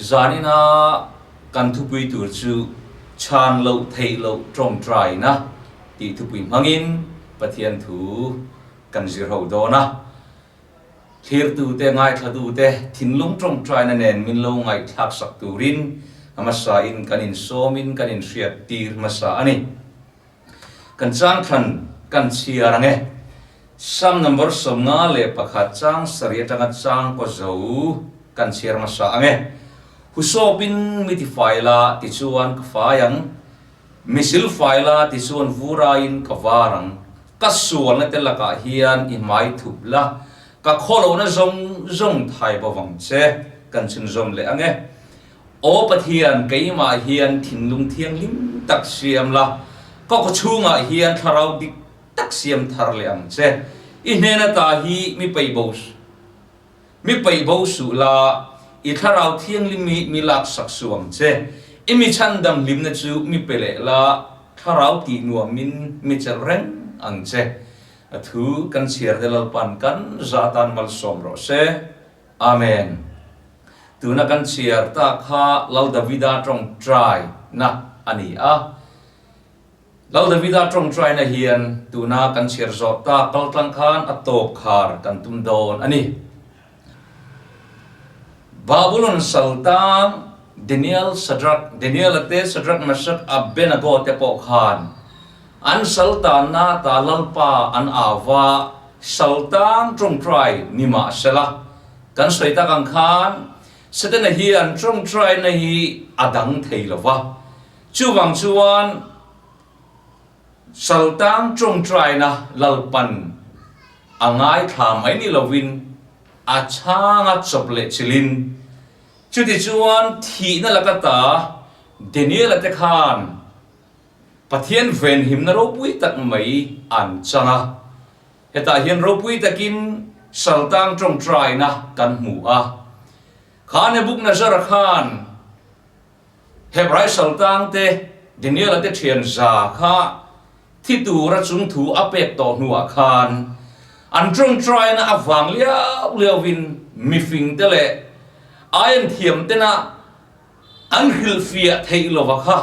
Zanina kan thupui tur chu Chhan loh theih loh tawngtaina tih thupui hmangin Pathian thu kan zir ho dawn a. Thlirtute, ngaithlatute thinlung tawngtaina nen min lo ngaihthlak sak turin a hmasain kan insawmin kan inhriat tir hmasa a ni. Kan changthlan kan chhiar ang e. Sam number 51 chang sarih atanga chang kaw zo kan chhiar hmasa ang e. Husawpin mi ti fai la tichuan ka fai ang, mi sil fai la tichuan vuraiin ka var ang. Ka sualna te lakah hian i hmai thup la, ka khawlohna zawng zawng thai bo vang che kan chhunzawm leh ang e. Aw Pathian, keimah hian thinlung thianghlim tak siam la, ka kawchhungah hian thlarau dik tak siam thar leh ang che. I hnen ata hi mi peih bo mi peih bo suh la, i thlarau thianghlim hi mi laksak suh ang che. I mi chhandam hlimna chu mi pe leh la, thlarau tih nuamin mi chelh reng ang che. A thu kan chhiar te Lalpan kan za atan malsawm rawh se. Amen. Tuna kan chhiar tak kha Lal Davida tawngtai na a ni a. Lal Davida tawngtai na hian tuna kan chhiar zawh tak kaltlang khan a tawp khar kan tum dawn a ni. Babulon saltang Daniel Shadrach, Daniel-a te Shadrach, Meshach, Abednego te pawh khan an saltanna ta Lalpa an au va, saltang tawngtai ni mah sela. Kan sawi tak ang khan Setana hian tawngtaina hi a dang thei lo va, chuvang chuan saltang tawngtaina Lalpan a ngaithla mai ni lovin a chhang a chawp leh chilhin chutichuan thihna laka ta Daniel-a te khan Pathian venhimna ropui tak mai an chang a. Hetah hian ropui takin saltang tawngtaina kan hmu a. Kha Nebuchadnezzar khan Hebrai saltangte Daniel-a te thian za kha thi tura chung thu a pek tawh hnuah khan an tawngtaina avang liau liauin mifingte leh aian thiamtena an hrilhfiah theih lova kha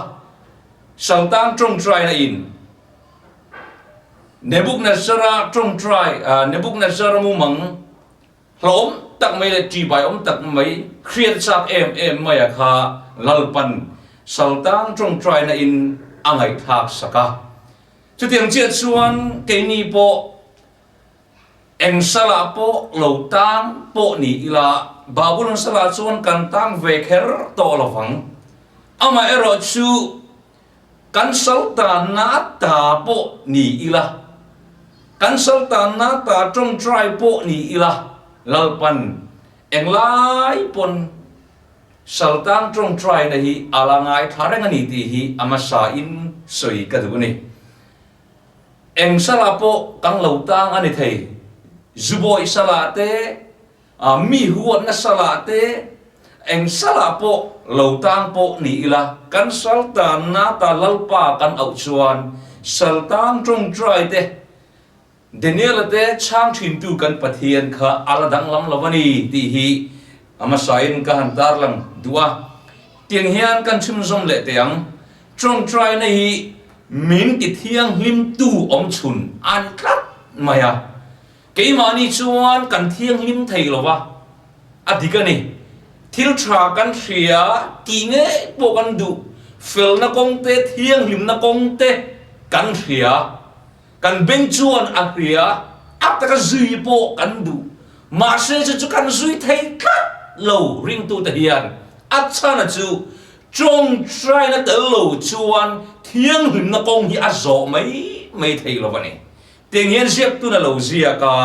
saltang tawngtaina in Nebuchadnezzar-a tawngtai, Nebuchadnezzar-a mumang hlauhawm tak mai leh ṭihbaiawm tak mai, hriat chak em em maia kha Lalpan saltang tawngtaina in a ngaihthlak sak a. Chutiang chiah chuan keini pawh eng salah pawh lo tang pawh ni ila, Babulon salah chuan kan tang ve kher tawh lovang. Amaherawhchu Kan saltanna ta pawh ni ila, kan saltanna ta tawngtai pawh ni ila, Lalpan englai pawn saltan tawngtaina hi a la ngaithla reng a ni tih hi a hmasain sawi ka duh a ni. Eng salah pawh kan lo tang a ni thei, Zubawih salah te, A mi huatna salah te eng salah pawh lo tang pawh ni ila, kan sal tanna ta Lalpa kan auh chuan sal tang tawngtai te, Daniel-a te chhang thintu kan Pathian kha a la danglam lo a ni tih hi a hmasain ka han tarlang duh a. Tiang hian kan chhunzawm leh teh ang, tawngtaina hi min ti thianghlimtu awmchhun a ni tlat mai a. Keimahni chuan kan thianghlim thei lo va, a dik a ni. Thil tha kan hria tih ngei pawh kan duh, felna kawng te, thianghlimna kawng te kan hria. Kan beng chuan a hria, a taka zui pawh kan duh. Mahse chu chu kan zui thei tlat lo ringtute hian a chhana chu tawngtaina tel lo chuan thianghlimna kawng hi a zawh mai mai thei lo a ni. Tiang hian ziaktun a lo ziak a,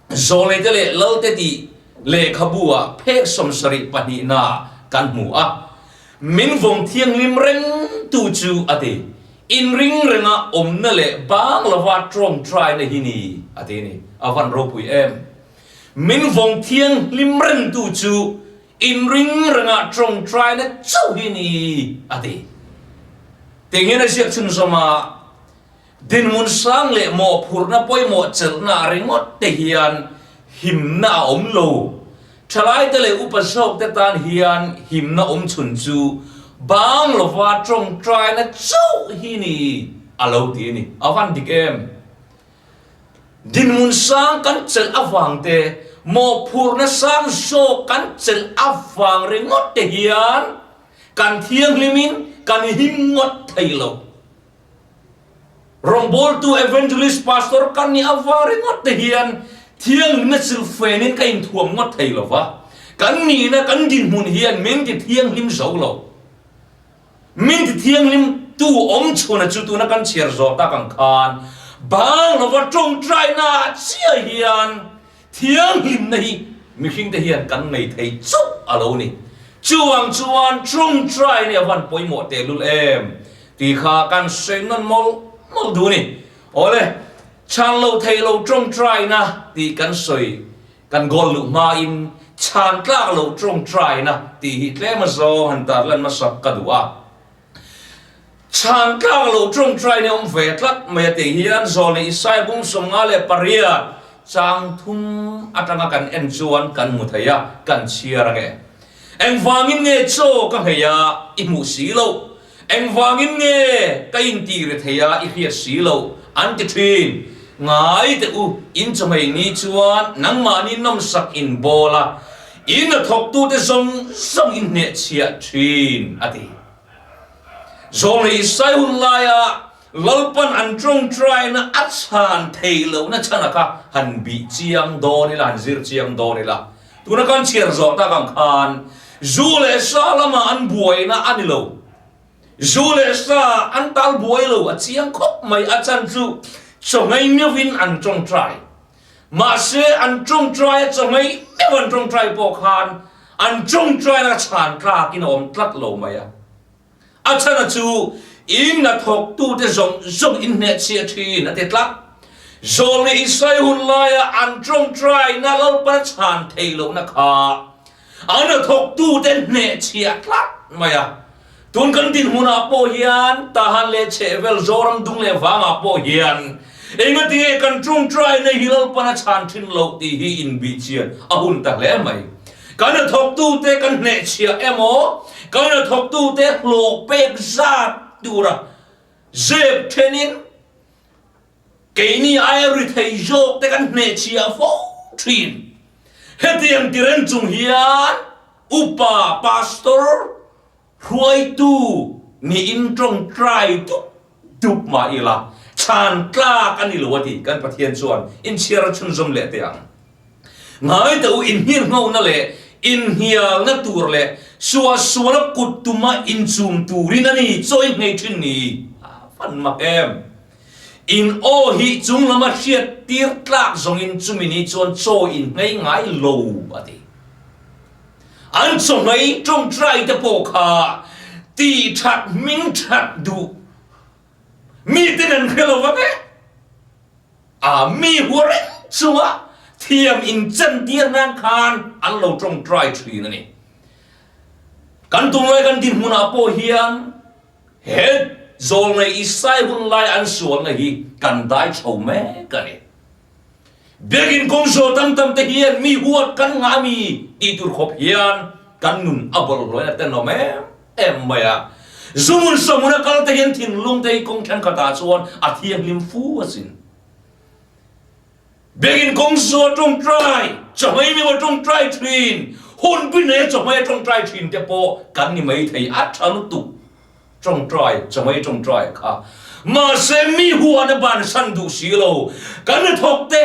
Zawleite leh Lalte tih lehkhabu ah phek 72 na kan hmu a, Min vawng thianghlim reng tu chu a ti, inring renga awmna leh bang lova tawngtaina hi ni a ti a ni. A van ropui em! Min vawng thianghlim reng tu chu inring renga tawngtaina chauh hi ni a ti. Tiang hian a ziak chhunzawm a. Dinhmun sang leh mawhphurhna pawimawh chelhna ringawt te hian himna a awm lo. Thalaite leh upa zawkte tan hian himna awmchhun chu bang lova tawngtaina chauh hi ni a lo ti a ni. A van dik em? Dinhmun sang kan chelh avang te, mawhphurhna sang zawk kan chelh avang ringawt te hian kan thianghlimin kan him ngawt thei lo. Rawngbawltu Evangelist Pastor ka nih avang ringawt te hian thianghlimna chilhfenin ka inthuam ngawt thei lo va, kan nihna kan dinhmun hian min ti thianghlim zo lo. Min ti thianghlim tu awm chhuna chu tuna kan chhiar zawh tak ang khan bang lova tawngtaina ah chiah hian Thianghlimna hi mihringte hian kan nei thei chauh a lo ni. Chuvang chuan tawngtai nia van pawimawh tehlul em tih kha kan sawi nawn mawlh mawlh duh a ni. Awle, chhan lo theih lo tawngtaina tih kan sawi kan goal luh hmain chhan tlak loh tawngtaina tih hi tlem azawng han tarlan hmasak ka duh a. Chhan tlak lo tawngtaina awm ve tlat mai a tih hian Zawlni Isaiah bung 58 chang thum atanga kan en chuan kan hmu thei a, kan chhiar ange. Engvangin nge chaw ka nghei a i hmuh si loh? Engvangin nge ka intih ri thei a i hriat si loh? An ti thin. Ngai teh u, in chawhmei ni chuan nangmahni nawmsak in bawl a, in a thawktute zawng zawng in hnehchhiah thin, a ti. Zawlnei Isai hun laia Lalpan an tawngtaina a chhan thei lohna chhan a kha han bih chiang dawn ila, han zir chiang dawn ila. Tuna kan chhiar zawh tak ang khan zu leh sa lama an buaina a ni lo. Zu leh sa an tal buai lo a chiang khawp mai a chan chu chawngei meuhin an tawngtai. Mahse an tawngtai a chawngei meuh an tawngtai pawh khan an tawngtaina chhan tlakin a awm tlat lo mai a. A chhan a chu in hnathawktute zawng zawng in hnehchhiah thin a ti tlat. Zawlni Isai hun laia an tawngtaina Lalpa chhan thei lohna kha an hnathawktute hnehchhiah tlat mai a. Tun kan dinhmunah pawh hian Tahan leh chhehvel Zoram dung leh vangah pawh hian engatinge kan tawngtaina hi Lalpan a chhan thin loh tih hi inbihchian a hun ta hle mai. Kan hnathawktute kan hnehchhiah emaw, kan hnathawktute hlawh pek zat tura zep thenin keini aia ri thei zawk te kan hnehchhiah fo thin. Hetiang ti reng chung hian upa, pastor, Hruaitu niin tawngtai dup dup mah ila, chhan tlak a ni lo a ti. Kan Pathian chuan inchhiar a chhunzawm leh teh ang. Ngai teh u, inhirhngona leh inhnialna tur leh suahsuala kut tuma inchum turin a ni chawi nghei thin ni. A van mak em! In aw hi chung lama hriat tir tlak zawngin chumi ni chuan chaw in nghei ngai lo a ti. An chawhmei tawngtai te pawh kha tih that hming that duh miten an hre lo vang e. A mi hua reng chunga thiam inchentir nan khan an lo tawngtai thin a ni. Kan tunlai kan dinhmunah pawh hian he zawlnei Isai hun lai an sualna hi kan dai chho mek a ni. Biakinn kawng zawh tam tam te hian mi huat kan ngah mi tih tur khawp hian kan nun a bawlhhlawin a tenawm em em mai a. Zumun sawmun a kal te hian thinlung te hi kawng thenkhat ah chuan a thianghlim fu asin. Biakinn kawng zawh tawngtai, chawhmei meuh a tawngtai thin, hun bi nei a chawhmei a tawngtai thin te pawh kan ni mai thei a tha lutuk. Tawngtai, chawhmei tawngtai kha. Mahse mi huan a bansan duh si lo. Kan hnathawk te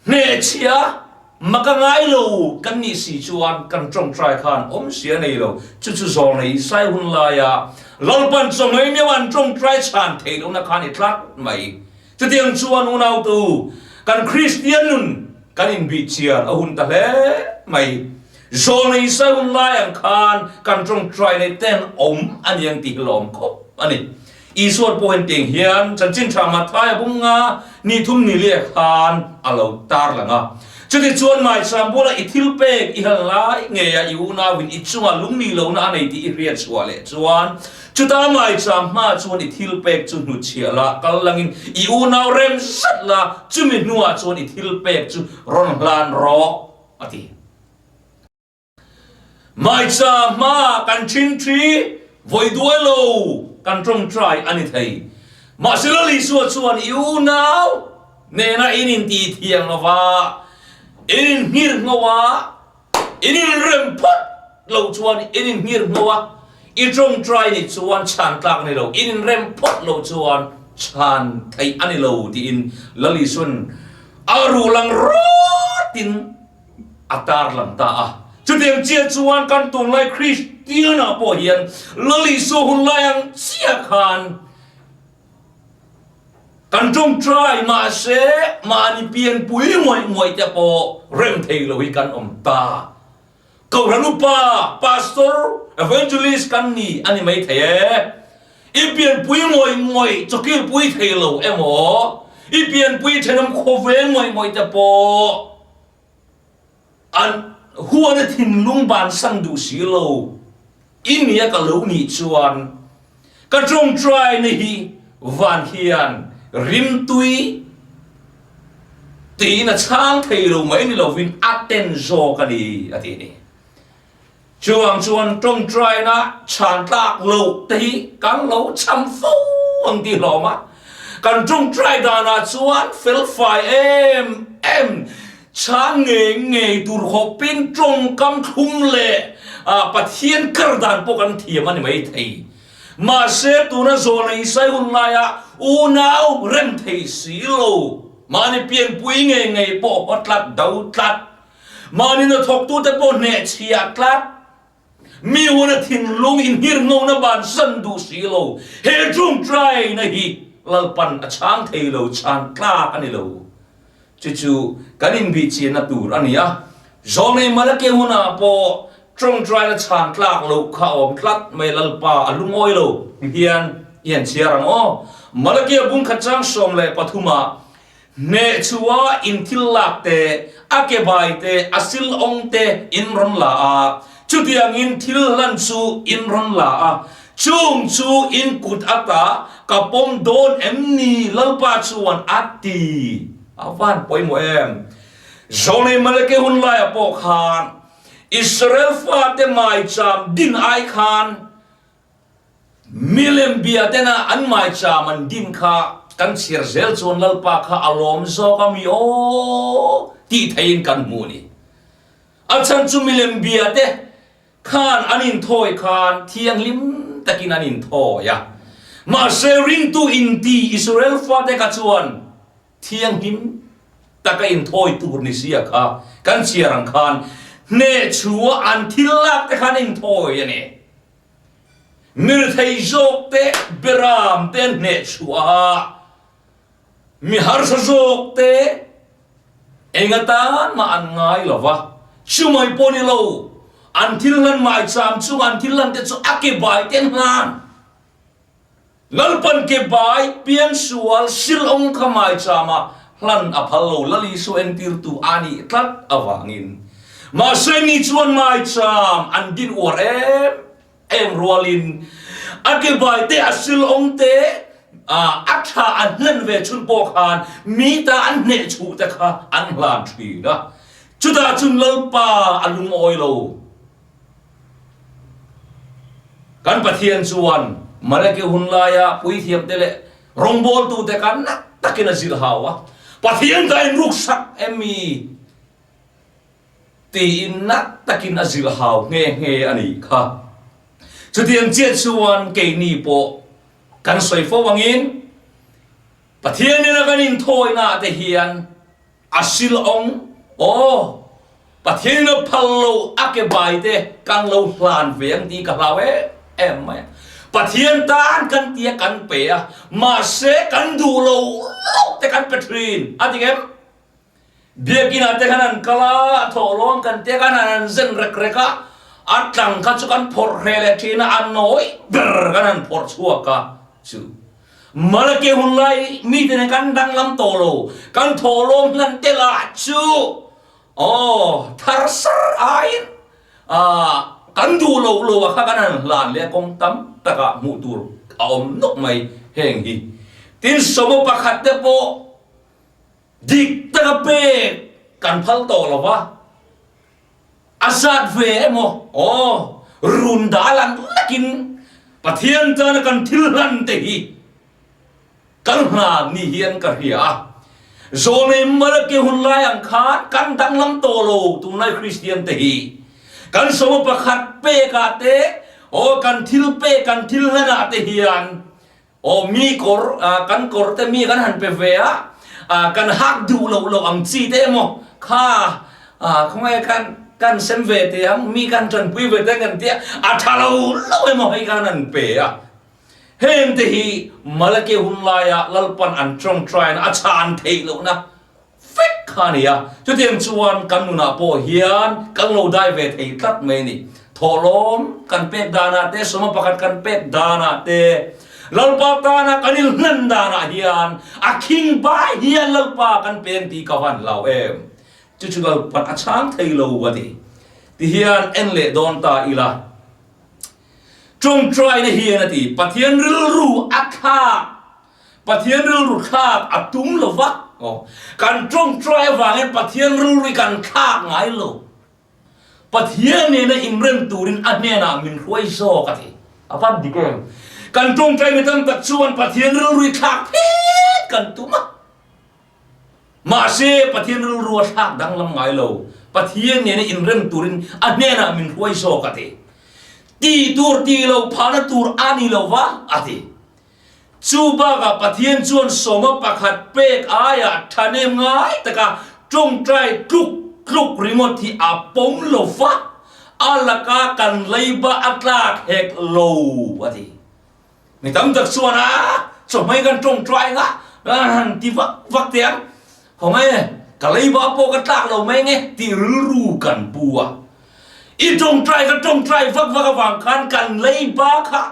hnehchhia mak a ngai lo kan nih si chuan kan tawngtai khan awmzia a nei lo. Chu chu zawlnei Isai hun laia Lalpan chawhmei meuh an tawngtai chhan theih lohna kha a ni tlat mai. Chutiang chuan unautu, kan Kristian nun kan inbihchian a hun ta hle mai. Zawlnei Isai hun lai ang khan kan tawngtai nei ten awm a ni ang tih hi lawm khawp a ni. Isua pawh hentiang hian Chanchin Tha Mathaia bung nga ni thum ni leh khan a lo tar lang a. Chutichuan maicham bula i thil pek i hal lai ngeia i unauin i chunga lungni lohna a nei tih i hriat chhuah leh chuan. Chuta maicham hma chuan i thilpek chu hnutchhiah la, kal langin i unau rem zat la, chumi hnuah chuan i thilpek chu rawn hlan rawh, a ti. Maicham hma kan thin thi, vawi duai lo kan tawngtai a ni thei. Mahse Lal Isua chuan i unau nena in intithiang lova, in inhngirngho a, In inrem phawt loh chuan in inhngir hnu a, i tawngtai nih chuan chhan tlak a ni lo, in inrem phawt loh chuan chhan theih a ni lo tiin Lal Isuan a ruh lang rawtin a tarlang ta a. Chutiang chiah chuan kan tunlai Kristianah pawh hian Lal Isua hun lai ang chiah khan Kan tawngtai mahse mahni pianpui ngawih ngawih te pawh rem thei lo hi kan awm ta. Kohhran upa, pastor, evangelist kan ni a ni mai thei e. I pianpui ngawih ngawih chawkilpui thei lo emaw, i pianpui thenawm khawvel ngawih ngawih te pawh An huana thinlung bansan duh si lo. I nia ka lo nih chuan ka tawngtaina hi van hian rimtui tiin a chhang thei lo mai ni lovin a ten zawk a ni, a ti a ni. Chuvang chuan tawngtaina chhan tlak loh te hi kan lo cham fo ang tih hlawm a, kan tawngtai danah chuan felfai em em chhan ngei ngei tur khawpin tawngkam thlum leh Pathian kar dan pawh kan thiam a ni mai thei. Mahse tuna zawhna Isai hun laia unau rem thei si lo, mahni pianpui ngei ngei pawh haw tlat do tlat, Mahni hnathawktute pawh hnehchhiah tlat. Mi huna thinlung inhirngona bansan duh si lo. He tawngtaina hi Lalpan a chhang thei lo, chhan tlak a ni lo. Chu chu kan inbihchianna tur a ni a. Zawlnei Malaki hunah pawh tawngtaina chhan tlak loh kha a awm tlat mai Lalpa a lungawi lo hian i han chhiar ang aw. Malakia bungkhat chang 13 ah Hneh chua in thil lak te, a ke bai te, a sil awng te in rawn la a, chutiangin thil hlan chu in rawn la a, chung chu in kut ata ka pawm dawn em ni Lalpa chuan a ti. A van pawimawh em? Zawlnei Maleke hun laiah pawh khan Israel fate maicham din ai khan Milem bia tena an maicham an din kha kan chhiar zel chuan Lalpa kha a lawm zawk a mi aw tih theihin kan hmu a ni. A chhan chu milem bia te khan an inthawi khan thianghlim takin an inthawi a. Mahse ringtu inti Israel fate kha chuan thianghlim taka inthawi tur ni sia kha kan chhiar ang khan hnehchhua an thil lak te khan inthawi a ni. Mirthei zawk te beram te an hneh chhuah a, mi harsa zawk te eng atan mah an ngai lo va, chumai pawh ni lo, an thil hlan maicham chung an thil hlan te chu a ke bai te an hlan. Lalpan ke bai piangsual silawng kha maichama hlan a phal lo, Lal Isua entirtu a nih tlat avangin. Mahse mi chuan maicham an din uar em em rualin a ke bai te a silawng te a tha a hlen ve chhun pawh khan mi ta an hneh chhuh te kha an hlan thin a, chutah chun Lalpa a lungawi lo. Kan Pathian chuan Malaki hun laia puithiamte leh rawngbawltute kha nak takin a zilh hau a, Pathian ka inruksak em mi? tiin nak takin a zilh hau nghe nghe a nih kha. Chutiang chiah chuan keini pawh kan sawi fo angin Pathianin a kan inthawinaah te hian A silawng, Aw, Pathian a phal lo a ke bai te kan lo hlan ve ang tih ka hlau em em mai a. Pathian tan kan ti a kan pe a, mahse kan duh lo loh te kan pe thin a ti em? Biakinn ah te khan an kal a, thawhlawm kan tia khan an zen rek rek a, a tlang kha chu kan phawrh hreh leh thin a, a nawi ber khan an phawrh chhuak a chu. Malaki hun lai mite nen kan danglam tawh lo, kan thawhlawm hlan te lah chu aw thar sar aiin kan duh loh lo a kha kan han hlan leh a kawng tam. takah hmuh tur a awm nawk mai heng hi. Tin, sawma pakhat te pawh dik taka pek kan phal tawh lo va, a zat ve emaw aw run dal ang lekin Pathian tana kan thil hlan te hi Kan hna ni hian ka hria a, Zawlnei Malaki hun lai ang khan kan danglam tawh lo tunlai Kristian te hi. Kan sawma pakhat pek ah te, aw kan thil pek kan thil hlan ah te hian aw mi kawr kan kawr te mi kan han pe ve a, kan hak duh loh loh ang chi te emaw kha khawngaih khan kan sem ve teh ang, mi kan tanpui ve teh ang kan tia a tha lo lo emaw hei khan an pe a. Heng te hi Malaki hun laia Lalpan an tawngtaina a chhan theih lohna vek kha a ni a. Chutiang chuan kan nunah pawh hian kan lo dai ve thei tlat mai a ni. Thawhlawm kan pek danah te, sawma pakhat kan pek danah te, Lalpa tana kan inhlan danah hian a khing bai hian Lalpa kan peng tih ka van hlau em. Chu chu Lalpan a chhang thei lo a ti. Tihian en leh dawn ta ila. Tawngtaina hian a ti, Pathian rilru a thlak, Pathian rilru thlak a tum lo va, aw, kan tawngtai avangin Pathian rilru hi kan thlak ngai lo. Pathian nena inrem turin a hnenah min hruai zawk a ti. A van dik em? Kan tawngtai mi tam tak chuan Pathian rilru hi thlak phet kan tum a. Mahse, Pathian rilru a thlak danglam ngai lo. Pathian nena inrem turin a hnenah min hruai zawk a ti. Ti tur ti lo phahna tur a ni lo va, a ti. Chu bakah Pathian chuan sawma pakhat pek aiah thahnem ngai taka tawngtai tluk tluk ringawt hi a pawm lo va, a laka kan leiba a tlak hek lo, a ti. Mi tam tak chuan a chawhmei kan tawngtai nga han ti vak vak teh ang, khawngaih e, ka leiba pawh ka tlak lo mai nge tih rilru kan pu a. I tawngtai ka tawngtai vak vak avang khan kan leiba kha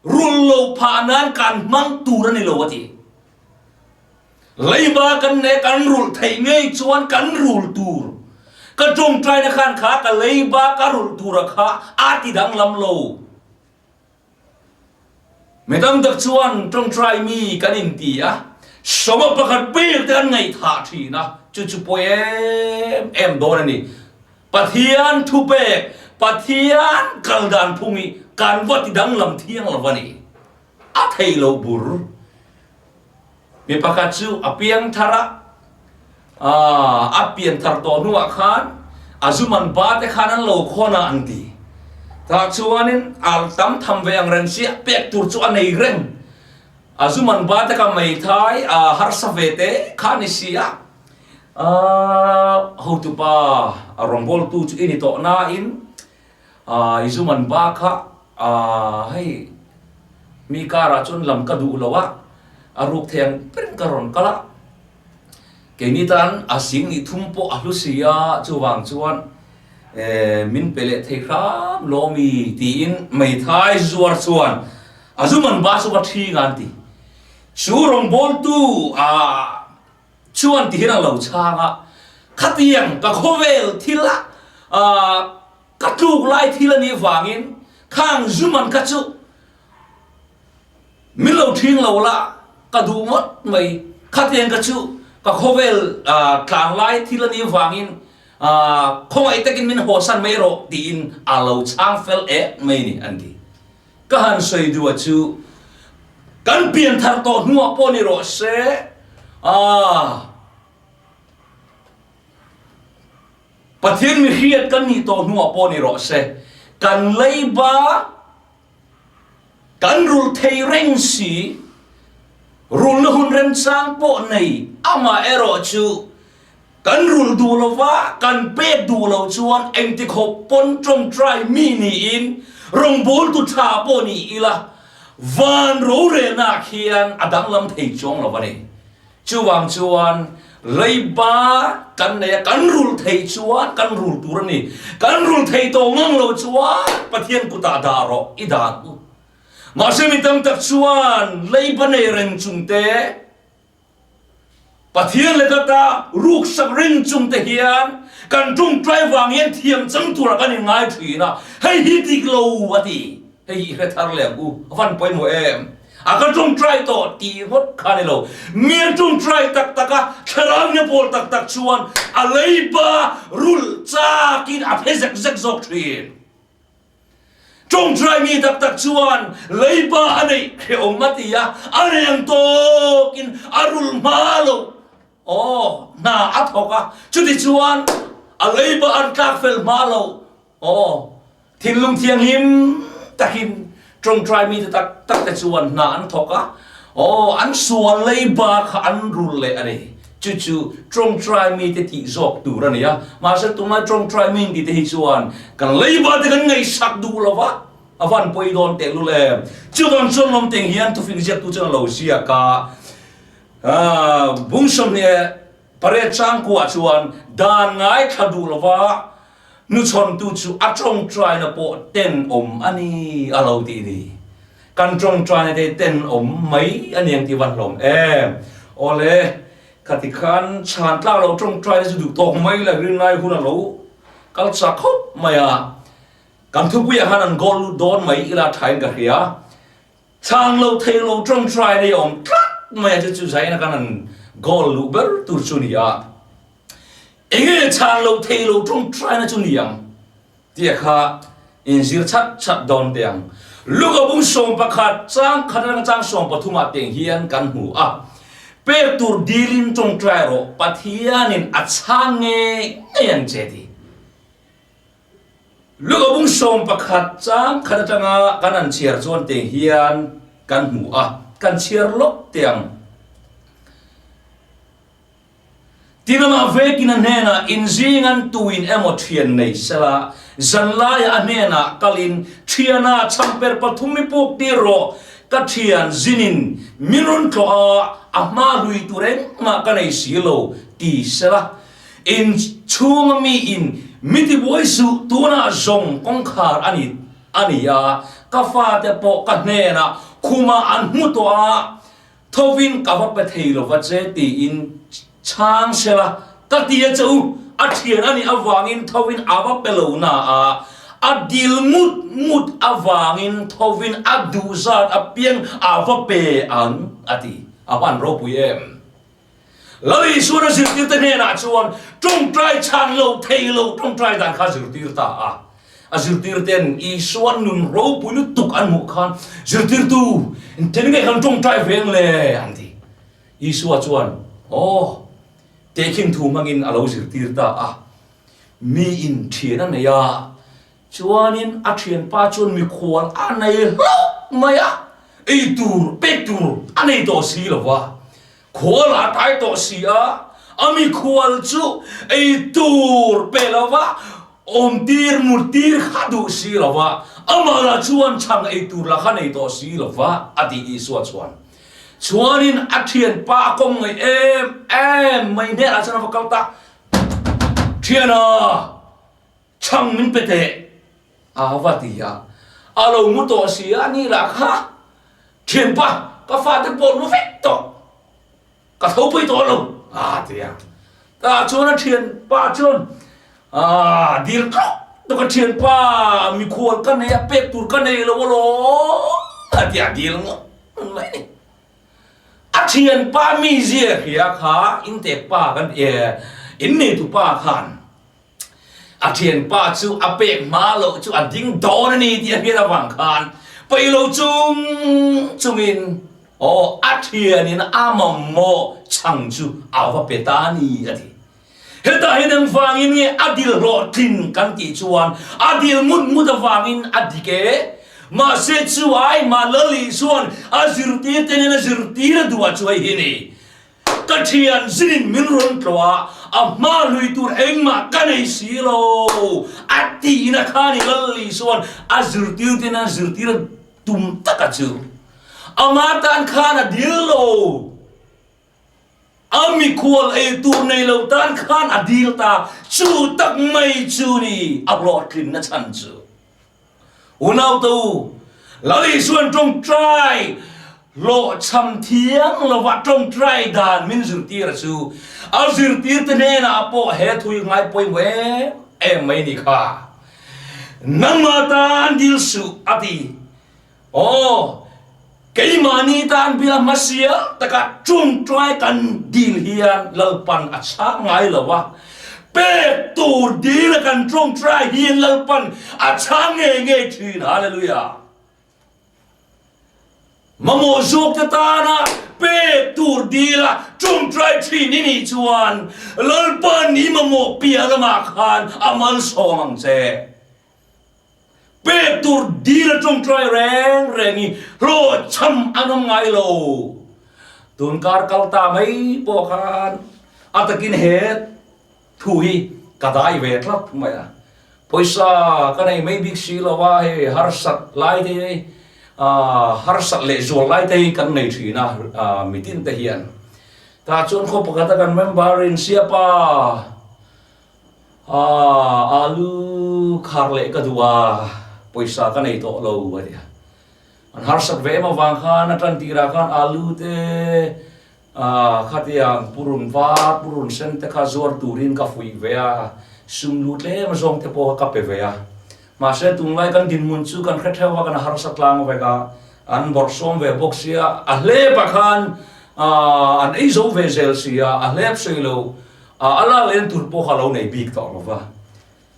rul lo phah nan kan hmang tur a ni lo a ti. Leiba kan nei kan rulh theih ngei chuan kan rul tur. Ka tawngtaina khan kha ka leiba ka rulh tura kha a ti danglam lo. Mi tam tak chuan tawngtai mi kan inti a, sawma pakhat ber te kan ngaihthah thin a, chu chu pawi em em dawn a ni. Pathian thupek, Pathian kal dan phung hi kan va ti danglam thiang lo a ni. A thei lo bur. Mi pakhat chu a piang thar a, a pian thar tawh hnuah khan a zu man ba te khan an lo khawn a an ti. Tah chuanin a tam tham ve ang reng chiah pek tur chu a nei reng. A zu man ba te kha meithai a harsa ve te kha a ni si a. Hotupa a rawngbawltu chu i ni tawh nain I zu man ba kha hei mi karah chuan lam ka duh lo a, a ruk thei ang ber ka rawn kal a, keini tan a sing nih thum pawh a hlu si a, chuvang chuan min pe leh thei hram lo mi tiin meithai zuar chuan a zu man ba chu va ṭhing a an ti. Chu rawngbawltu chuan tihian a lo chhang a, Khatiang ka khawvel thil a ka tluk lai thil a nih vangin khang zuman kha chu min lo ṭhing lo la ka duh ngawt mai, khatiang kha chu ka khawvel tlang lai thil a nih vangin khawngaih takin min hawsan mai rawh tiin a lo chhang fel ek mai ni an ti. Ka han sawi duh a chu kan pian thar tawh hnuah pawh ni rawh se aah Pathian mi hriat kan nih tawh hnuah pawh ni rawh se kan leiba kan rulh thei reng si rulhna hun remchang pawh nei amah erawh chu Kan rulh duh lo va, kan pek duh lo chuan engti khawp pawn tawngtai mi niin rawngbawltu tha pawh ni ila, van rorelnaah khian a danglam thei chuang lo a ni. Chuvang chuan leiba kan nei a, kan rulh thei chuan kan rul tur a ni. Kan rulh thei tawh ngang lo chuan Pathian kutah dah rawh i dan u. Mahse mi tam tak chuan leiba nei reng chungte, Pathian leh ka ruksak ring chung te hian kan tawngtai vang hian thiam chang turah kan inngai thin a, hei hi dik lo a ti. Hei hi i hre thar leh ang u, a van pawimawh em? A ka ṭawngṭai tawh tih ngawt kha a ni lo. Mi an ṭawngṭai tak tak a, thlarau ina pawl tak tak chuan a leiba rulh chakin a phe zek zek zawk ṭhin. Ṭawngṭai mi tak tak chuan leiba a neih hrehawm a ti a, a reng tawkin a rulh hma loh. Aw, hna a thawk a, chutichuan a leiba an tlak fel hma loh. Aw, thinlung thianghlim takin ṭawngṭai mite tak tak te chuan hna an thawk a, aw, an sual leiba kha an rul leh a ni. Chu chu ṭawngṭai mite tih zawk tur a ni a, mahse tunlai ṭawngṭai mi intite hi chuan kan leiba te kan ngaihsak duh lo va, a van pawi dawn tehlul em. Chuvang chuan lawmteng hian thufing ziaktu chuan a lo ziak a, bung 28 changkuah chuan dan ngaithla duh lo va, Nuchhawntu chu a tawngtaina pawh tenawm a ni a lo tih ni. Kan tawngtaina te tenawm mai a ni ang tih van hlawm em. Awle, khati khan chhan tlak lo tawngtaina chu duh tawk mai la rinlai hun a lo kal chak khawp mai a. Kan thupuiah khan an goal lut dawn mai ila thain ka hria. Chhang lo thei lo tawngtaina i awm tlat mai a chu chu zaina kan an goal luh ber tur chu ni a. Enge chhan lo thei lo tawngtaina chu ni ang tia kha inzir chat chat dawn teh ang. Luka bung 11 chang khat atanga chang 13 ah teng hian kan hmu a, pek tur dilin tawngtai rawh Pathianin a chhang ngei ngei ang che ti. Luka bung 11 chang khat atanga kan han chhiar chuan teng hian kan hmu a, kan chhiar lawk teh ang. Tin amah vekin a hnenah inzing an tuin emaw thian nei sela, zanlaiah a hnenah kalin, Thiana, chhamper pathum i puk tir rawh, ka thian zinin min rawn tlawh a, a hma hlui tur engmah ka nei si lo, ti sela. In chhunga miin mi tibuai suh, tunah zawng kawngkhar a ni a ni a, ka fate pawh ka hnenah khumah an hmu tawh a, Thovin ka va pe thei lo va che tiin chhang sela ka ti a che u, a thian a nih avangin thovin a va pe lo na a, a dil ngut ngut avangin thovin a duh zat apiang a va pe ang a ti. A hman ropui em? Lal Isuan a zirtirte hnenah chuan tawngtai chhan lo thei lo tawngtai dan kha a zirtir ta a. A zirtirten Isuan nun ropui lutuk an hmuh khan, Zirtirtu, engtin nge kan tawngtai ve ang le? an ti. Isua chuan, Aw, tehkhin thu hmangin a lo zirtir ta a. Miin thian a nei a, Chuanin a thianpa chuan mikhual a nei hlauh mai a, ei tur pek tur a nei tawh si lo va, khual a tai tawh si a, a mikhual chu ei tur pe lo va, awm tir mut tir kha duh si lo va, amah lah chuan chhang ei tur lah kha nei tawh si lo va, a ti Isua chuan. Chuanin a thianpa a kawm ngaih em em mai hnenah chuan a va kal ta, Thiana! Chhang min pe teh a va ti a, a lo mu tawh si a ni lah kha thianpa ka fate pawh mu vek tawh ka tho pui tawh lo a ti a, tah chuan a thianpa chuan aa dil tlawk tlawk a thianpa mikhual ka nei a pek tur ka nei lo alawm a ti a dil ngawt mai a ni. A thianpa mizia hria kha intekpa kan inneitu pa khan A thianpa chu a pek hma loh chu a ding dawn a ni tih a hriat avang khan peih lo chung chungin aw a thianin a mamawh chhang chu a va pe ta a ni a ti. Hetah hian engvangin nge a dil hlawhtlin kan tih chuan a dil ngut ngut avangin a dik e. Mahse chu aimah Lali chuan a zirtirte nen a zirtir a duh a chu hei hi ni. Ka thian zinin min rawn tlawh a, a hma hlui tur engmah ka nei si lo, a tihna kha ni Lalli chuan a zirtir te nan zirtir a tum tak a chu. Ama tan khan a dil lo, a mikhual ei tur nei lo tan khan a dil ta, chu tak mai chu ni a hlawhtlinna chhan chu. Unau tu, Lal Isuan tawngtai hlawhchham thiang lova tawngtai dan min zirtir a chu a zirtirte hnenah pawh he thu hi ngai pawimawh em em mai ni kha. Nangmah tan dil suh a ti. Aw, keimahni tan bial hmasial taka ṭawngṭai kan dil hian Lalpan a chhang ngai lo a, pek tur dila kan ṭawngṭai hian Lalpan a chhang ngei ngei ṭhin. Hallelujah! Mamawh zawkte tana pek tur dila ṭawngṭai ṭhin i nih chuan Lalpan i mamawh piah lamah khan a malsawm ang che. Pek tur dil a ṭawngṭai reng reng i hlawhchham an awm ngai lo. Tun kar kal ta mai pawh khan a takin he thu hi ka dai ve tlat mai a. Pawisa ka nei mai bik si lo a, hei harsat lai te hi harsat leh zual lai te hi kan nei thin a mitin te hian. Tah chuan khaw pakhata kan member in Siapa, Aaa alu khar leh ka duh a, pawisa ka nei tawh lo a ti a. An harsat ve em avang khan a tan tirah khan alu te khatiang purun var, purun sen te kha zuar turin ka fuih ve a, sum lu tlem zawng te pawh kha ka pe ve a. Mahse tunlai kan dinhmun chu kan hre theuh a, kan harsa tlang vek a, an bawrhsawm ve bawk sia, a hlepah khan an ei zo ve zel sia, a hlep sawi lo. A lak len tur pawh kha lo nei bik tawh lo va.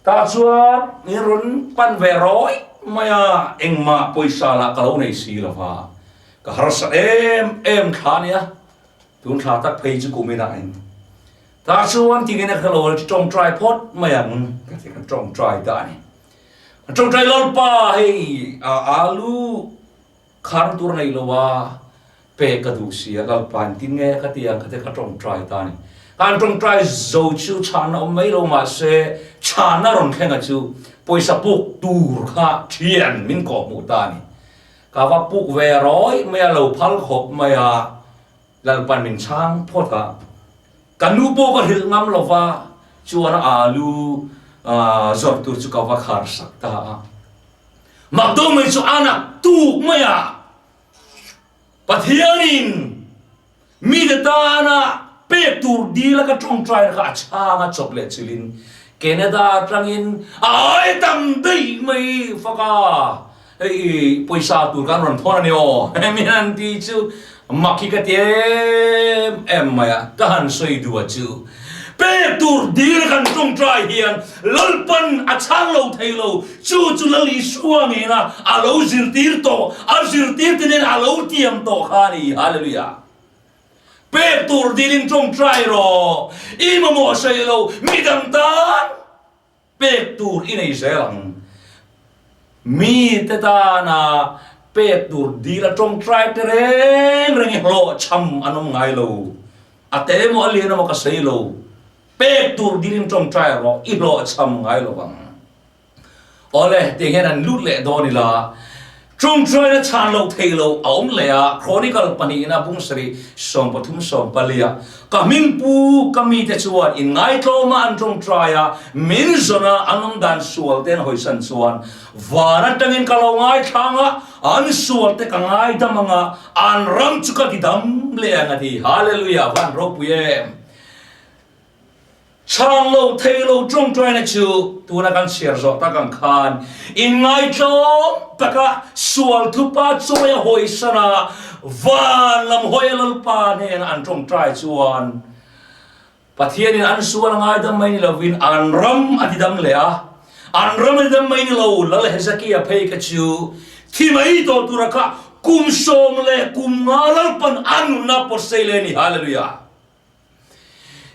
Tah chuan min rawn pan ve rawi mai a, engmah pawisa lah ka lo nei si lo va. Ka harsa em em thla nia, tun thla tak phei chu kum inah in. Tah chuan tingin a ka lo tawngtai phawt mai ang ka ti, ka tawngtai ta a ni. Ka tawngtai Lalpa hei alu Khar tur nei lo a, pe ka duh si a, Lalpa engtin nge ka ti ang kha te ka tawngtai ta a ni. Kan tawngtai zo chu chhanna awm mai lo mahse chhanna rawn thlenga chu pawisa puk tur kha thian min kawhhmuh ta a ni. Ka va puk ve rawi mai a, lo phal khawp mai a, Lalpan min chhang phawt a, ka nu pawh ka hrilh ngam lo va, chuan a alu zawrh tur chu ka va khar sak ta a. Mak deuh mai chu a nak tuk mai a, Pathianin mite tana pek tur dila ka tawngtai kha a chhang a chawp leh chilin Canada atangin a ai tam daih mai fak a, hei pawisa tur khan rawn thawn a ni aw, hemi an ti chu mak hi ka ti em em mai a, ka han sawi duh a chu. Pek tur dil kan tawngtai hian Lalpan a chhang lo thei lo, chu chu Lal Isua ngena a lo zirtir tawh, a zirtirte nen a lo tiam tawh kha a ni. Hallelujah! Pek tur dilin tawngtai rawh, i mamawh sawi lo, midang tan pek tur i nei zel ang. Mite tana pek tur dil a tawngtai te reng reng i hlawhchham an awm ngai lo. A te emaw a lian emaw ka sawi lo, pek tur dilin tawngtai rawh i hlawhchham ngai lo ang. Awle, tiang hian an lut leh dawn ila, tawngtaina chhan loh theih loh a awm leh a, Chronicle pahnihna bung sarih 13 14 ah, Ka hming pu ka mite chuan inngaitlawma an tawngtai a, min zawna an awm dan sual te an hawisan chuan van atangin ka lo ngaithlang a, an sual te ka ngaidam ang a, An ram chu ka ti dam leh ang a ti. Hallelujah! Van ropui em! Chhang lo thei lo tawngtaina chu tuna kan chhiar zawh tak ang khan inngaitlawm taka sual thupa chawi a hawisan a, van lam hawi a Lalpa hnena an tawngtai chuan Pathianin an sual a ngaidam mai ni lovin an ram a tidam leh a, an ram a tidam mai ni lo, Lal Hezekia phei kha chu thi mai tawh tura kha kum 19 Lalpan a nunna pawt sei leh a ni. Hallelujah!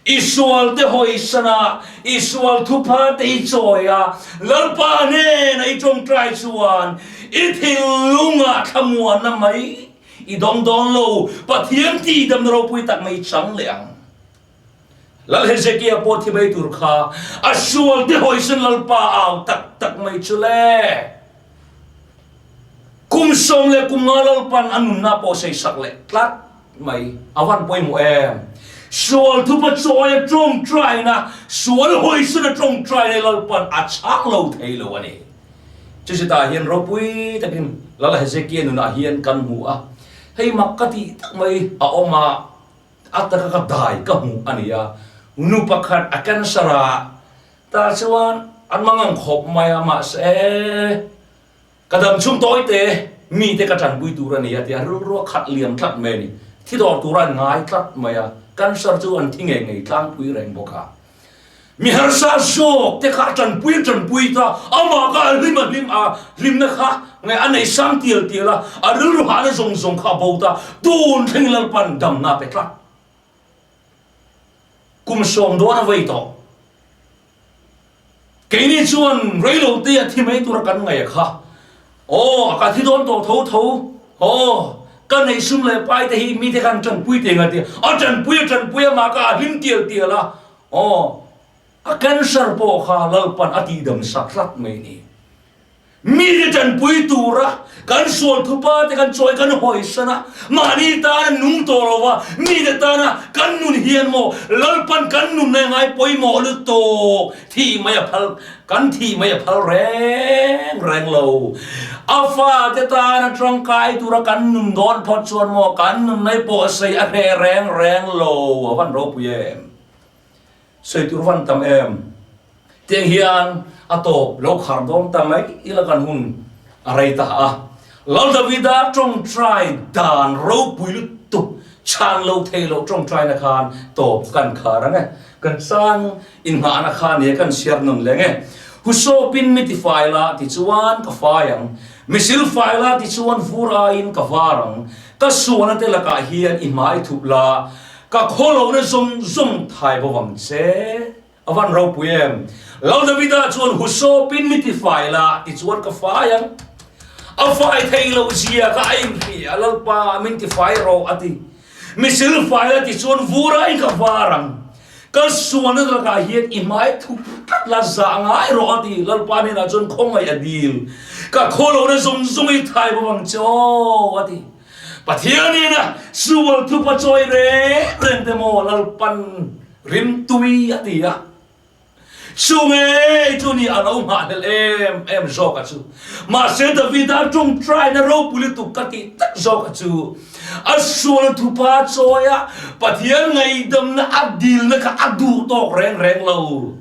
I sualte hawisan a, i sual thupha te i chawi a, Lalpa hnena i tawngtai chuan i thinlungah thlamuanna mai I dawng dawn lo, Pathian tihdamna ropui tak mai i chang leh ang. Lal Hezekia pawh thi mai tur kha a sual te hawisan Lalpa au tak tak mai chu le. Kum sawm leh kum nga Lalpan a nunna pawh seisak leh tlat mai a van pawimawh em. Sual thupa chawi a tawngtaina, sual hawisan a tawngtaina Lalpan a chhang lo thei lo a ni. Chu chutah hian ropui takin Lal Hezekia nunah hian kan hmu a, hei mak ka tih tak mai a awm a, a taka ka dai ka hmuh a ni a, nu pakhat a cancer a, tah chuan an mangang khawp mai a, mahse ka dam chhung tawi te. mite ka ṭanpui tur a ni a ti a, rilru a khat liam tlat mai a ni. Thi dawr tura an ngai tlat mai a, cancer chu an thi ngei ngei tlangpui reng bawk a. Mi harsa zawk te kha a ṭanpui a ṭanpui ta, amah kha a hlim a hlim a, hlimna kha nge a nei sang tial tial a, a rilru hahna zawng zawng kha a bo ta, tun thleng Lalpan damna a pe tlat. Kum sawm dawn a vei tawh. Keini chuan reilo te a thi mai tura kan ngaih a kha. Aw, a ka thi dawn tawh tho tho. Aw, ka neih sum leh pai te hi mite khan tanpui te nga tia. A tanpui a tanpui a mah kha a hlim tial tial a. Aw, a cancer pawh kha Lalpan a tihdam sak tlat mai ni. Mite ṭanpui tura kan sual thupa te kan chawi kan hawisan a, mahni tana nung tawh lo va, mite tana kan nun hian maw Lalpan kan nunna ngai pawimawh lutuk thih mai a phal, kan thih mai a phal reng reng lo. A fate tana ṭangkai tura kan nun dawn phawt chuan maw kan nunna pawh sei a hreh reng reng lo, a van ropui em? Sawi tur van tam em? Tiang hian a tawp lo khar dawn ta mai ila kan hun a rei ta a. Lal Davida tawngtai dan ropui lutuk chhan lo thei loh tawngtaina khan tawp kan khar ang e. Kan chang inghahna kha nia kan chhiar nawn leng e. Husawpin mi tifai la tichuan ka fai ang, mi silfai la tichuan vur aiin ka var ang, ka sualna te lakah hian i hmai thup la, Ka khawlohna zawng zawng thai bo vang che. A van ropui em? Lal Davida chuan husawpin mi ti fai la tichuan ka fai ang. A fai thei loh zia kha a inhria, Lalpa min ti fai rawh a ti. Mi sil fai la tichuan vur aiin ka var ang. Ka sualna lakah hian i hmai thup tlat la zah ngai rawh a ti. Lalpa hnenah chuan khawngaih a dil. Ka khawlohna zawng zawng i thai bo vang che aw a ti. Pathianin a sual thupa chawi reng reng te maw Lalpan rimtui a ti a, chu ngei chu ni a lo nghahhlelh em em zawk a chu. Mahse Davida tawngtaina ropui lutuk ka tih tak zawk a chu, a sual thupa chawi a Pathian ngaihdamna a dilna kha a duh tawk reng reng lo.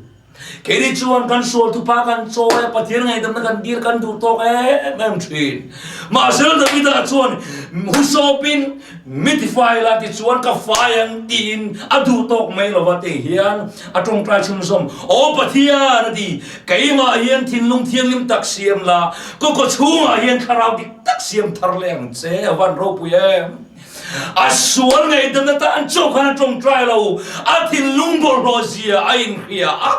Keini chuan kan sual thupa kan chawi a, Pathian ngaihdamna kan dil kan duh tawk em em thin. Mahse Davida chuan husawpin mi tifai la tichuan ka fai ang tiin a duh tawk mai lova tih hian a tawngtai chhunzawm. Aw Pathian a ti, keimah hian thinlung thianghlim tak siam la, ka kawchhungah hian thlarau dik tak siam thar leh ang che a van ropui em. A sual ngaihdamna tan chauh khan a tawngtai lo, a thinlung bawlhhlawh zia a inhria a,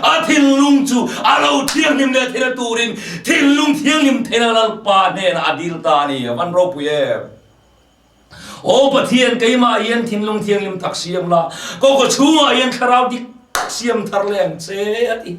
a thinlung chu a lo thianghlim leh theihna turin thinlung thianghlim theihna Lalpa hnenah a dil ta a ni. A van ropui em! Aw Pathian, keimah hian thinlung thianghlim tak siam la, ka kawchhungah hian thlarau dik tak siam thar leh ang che, a ti.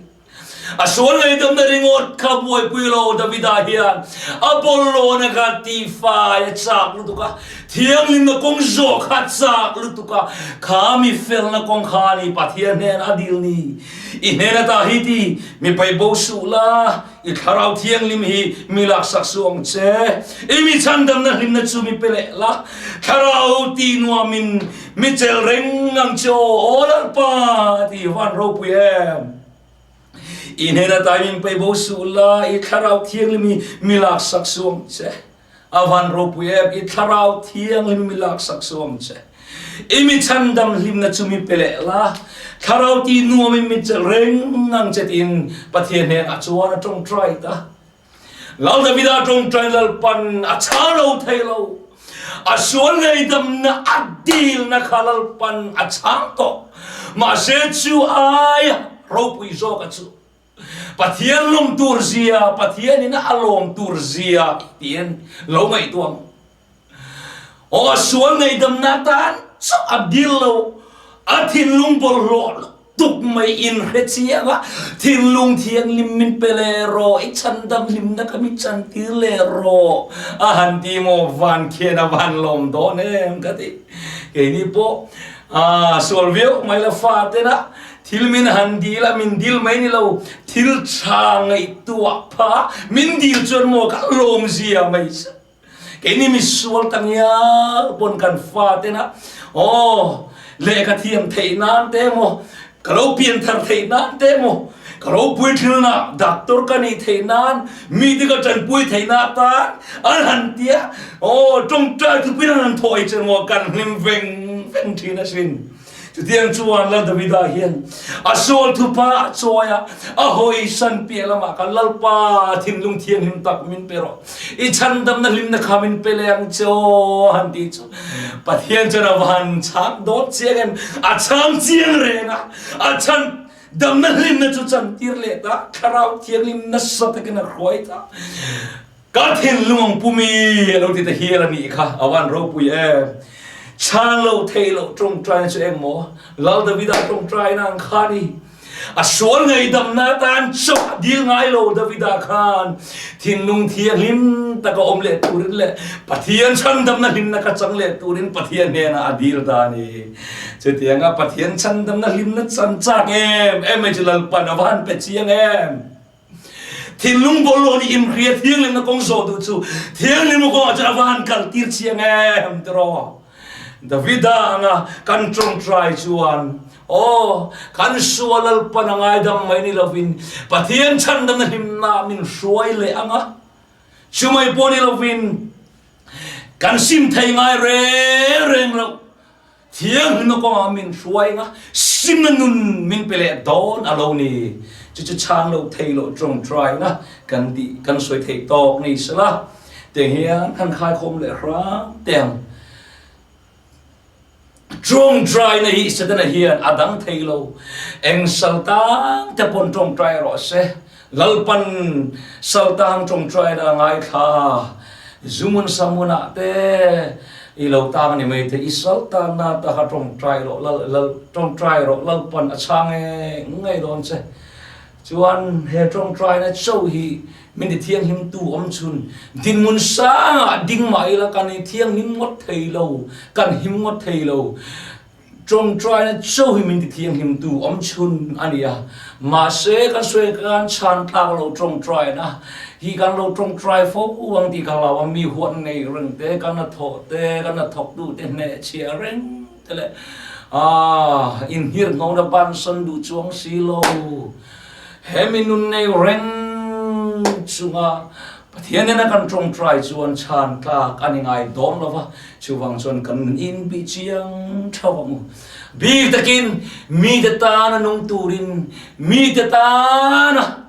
A sual ngaihdamna ringawt kha buaipui lo Davida hian a bawlhlawna kha tifai a chak lutuk a, thianghlimna kawng zawh kha a chak lutuk a, kha mi felna kawng kha a ni Pathian hnen a dil ni. I hnen ata hi ti, mi paih bo suh la, i thlarau thianghlim hi mi laksak suh ang che. I mi chhandamna hlimna chu mi pe leh la, thlarau ti nuamin mi chelh reng ang che aw, aw Lalpa a ti van ropui em. I hnen ata min pei bo suh la, i thlarau thianghlim hi mi laksak suh ang che. A van ropui em, i thlarau thianghlim mi laksak suh ang che. I mi chhandam hlimna chu mi pe leh la, thlarau ti nuamin mi chelh reng ang che tiin Pathian hnenah chuan a tawngtai ta. Lal Davida tawngtai Lalpan a chhang lo thei lo. A sual ngaihdamna a dilna kha Lalpan a chhang tawh. Mahse chu aia ropui zawka chu Pathian lawm tur zia, Pathianin a lawm tur zia tiin lo ngaihtuah ang. Aw a sual ngaihdamna atan chauh a dil lo, a thinlung bawlhhlawh tuk mai in hre chiang a, thinlung thianghlim min pe leh rawh, i chhandam hlimna ka mi chantir leh rawh a han ti maw, van khian a van lawm dawn em ka ti. Keini pawh aa sual viau mai la fa tena thil min han dil a, min dil mai ni lo, thil tha ngaihtuah pha min dil chuan maw ka lawm zia mai che. Keini misual ta ngial pawn kan fa tena aw lehkha thiam theih nan te emaw ka lo pian thar theih nan te emaw Ka ropui thilna doctor ka nih theih nan mite ka tanpui theih na atan an han ti a, aw tawngtai thupin an han thawi che maw kan hlim veng veng thin asin. Chutiang chuan Lal Davida hian a sual thupa a chawi a, a hawisan piah lamah khan Lalpa thinlung thianghlim tak min pe rawh, i chhandamna hlimna kha min pe leh ang che aw han tih chu Pathian chuan a va han chhang dawn chiang em, a chhang chiang reng a, a chhan Damna hlimna chu chantir leh ta, Thlarau Thianghlim nasa takin a hruai ta. Ka thinlung ang pumi a lo ti ta hial a nih kha, a van ropui em. Chhan lo thei lo tawngtaina chu eng maw? Lal Davida tawngtaina ang kha a ni. A sual ngaihdamna atan chawh a dil ngai lo Davida khan thinlung thianghlim taka awm leh turin leh Pathian chhandamna hlimna kha chang leh turin Pathian hnenah a dil ta a ni. Chutianga Pathian chhandamna hlimna chan chak em em mai chu Lalpan a va han pe chiang em! Thinlung bawlhhlawh nih inhria thianghlimna kawng zawh duh chu thianghlimna kawngah chuan a va han kal tir chiang em tiraw? Davida anga kan tawngtai chuan aw kan sual Lalpan a ngaidam mai ni lovin Pathian chhandamna hlimna min hruai leh anga chumai pawh ni lovin kan sim thei ngai reng reng loh. Thianghlimna kawngah min hruai nga, simna nun min pe leh dawn a lo ni. Chu chu chhan lo thei lo tawngtai na kan tih kan sawi theih tawk ni sela, tiang hian kan khaikhawm leh hram teh ang. Tawngtai na hi Setana hian a dang thei lo. Eng sal tang te pawn tawngtai rawh se. Lalpan saltang tawngtaina a ngaithla, Zumun Samunah te i lo tang a ni mai thei, i saltanna ta kha tawngtai rawh, lal lal tawngtai rawh, Lalpan a chhang e ngei dawn che. Chuan he tawngtaina cho hi min ti thianghlimtu awm chhun, dinhmun sangah ding mah ila kan i thianghlim ngawt thei lo, kan him ngawt thei lo. Ṭawngṭaina chauh hi min ti thianghlimtu awm chhun a ni a, mahse kan sawi kan chhan tlak lo ṭawngṭaina hi kan lo ṭawngṭai fo ang tih ka hlau a, mi huat nei reng te, kan hnathawh te, kan hnathawktu te hnehchhiah reng te leh aah inhirhnawhna bansan duh chuang si lo. He mi nun nei reng chunga Pathian nena kan ṭawngṭai chuan chhan tlak a ni ngai dawn lo va, chuvang chuan kan nun inbih chiang ṭheuh ang u. Bik takin mite tana nung turin, mite tana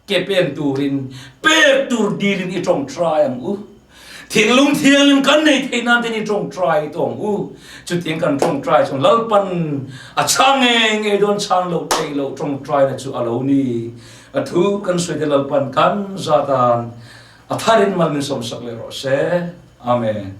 ke pen turin pek tur dilin i ṭawngṭai ang u. Thinlung thianghlim kan nei theih nan ten i ṭawngṭai tawh ang u. Chutiang kan ṭawngṭai chuan Lalpan a chhang ngei ngei dawn chhan loh theih loh ṭawngṭaina chu a lo ni. A thu kan sawi te Lalpan kan zatan a tharin mal min sawmsak leh rawh se. Amen.